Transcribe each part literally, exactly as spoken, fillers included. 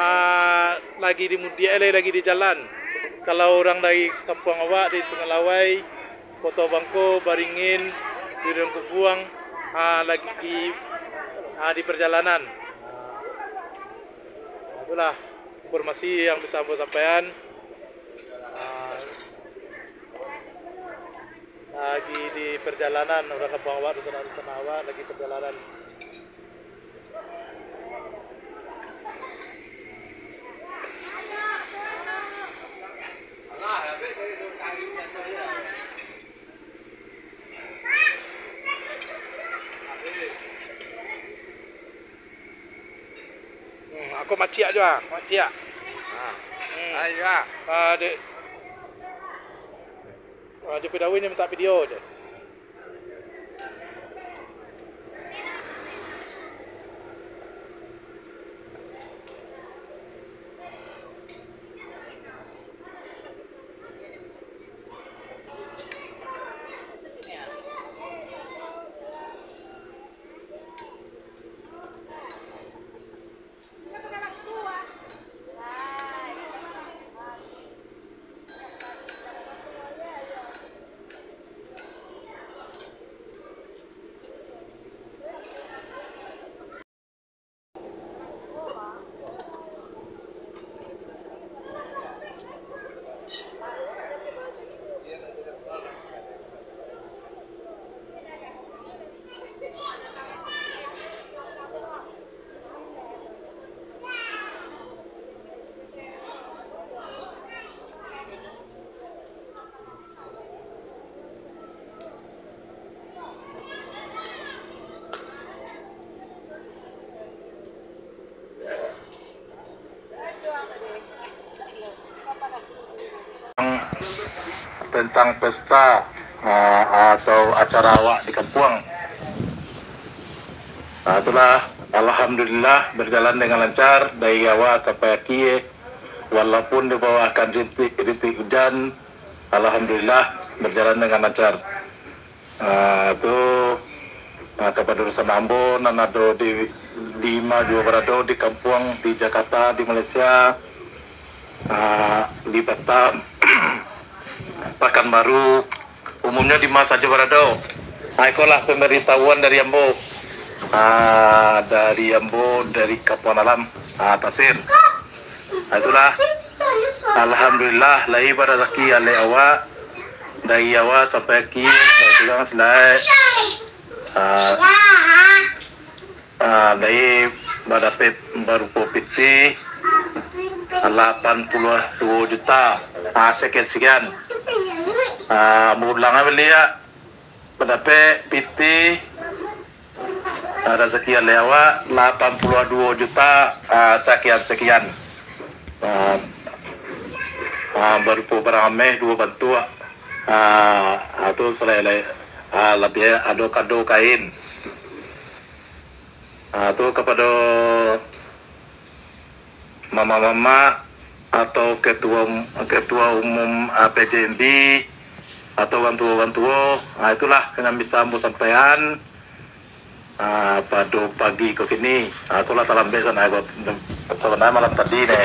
Ah, lagi di mudiak, eh, lagi di jalan. Kalau urang dari kampuang awak, di Sungai Lawai, Koto Bangko, Baringin, Durian Kubuang, ah, lagi, ah, di perjalanan. Ah, itulah informasi yang bisa ambo sampaian. Ah, lagi di perjalanan, urang kampuang awak, dunsanak-dunsanak awak lagi perjalanan. Hmm, aku maciak jo ah, maciak. Ha. Hmm. Ayo ah. Ah, dek. Ah, jo Pidawi ni minta video je. Tentang pesta, ah, atau acara awak di kampuang. Ah, itulah, alhamdulillah, berjalan dengan lancar dari awal sampai akhir. Walaupun di bawah kan rintik-rintik hujan, alhamdulillah, berjalan dengan lancar. Ah, tu, ah, kapado dunsanak ambo nan ado di, di ma juo barado, di kampuang, di Jakarta, di Malaysia, ah, di Batam, Pakanbaru, umumnyo di ma sajo barado. Ah, ikolah pambaritahuan dari ambo. Ah, dari ambo, dari Kampuang Dalam, ah, Tasir. Ah, itulah. Alhamdulillah, lai barasaki alek awak. Dari awal sampai akhir, baik tu kan, silai. Ah, ah, dari badapek barupo pitih, lapan puluah duo juta. Ah, sekian-sekian. Ah, ambo ulang baliak. Badapek pitih, ah, rasaki alek awak, lapan puluah duo juta, ah, sakian-sakian. Ah, ah, barupo barang ameh duo bantuak. Ah, ah, tu salai-lai, ah, labiah ado kado kain. Ah, tu kapado mamak-mamak atau ketua um-, ketua umum, ah, P J M B atau urang tuo-urang tuo. Ah, itulah nan bisa ambo sampaian, ah, pado pagi ko kini. Ah, itulah talambek sanak ko. Sabananyo malam tadi ne.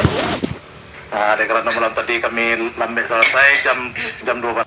Ah, dek karano malam tadi kami lambek salasai jam, jam duo balas.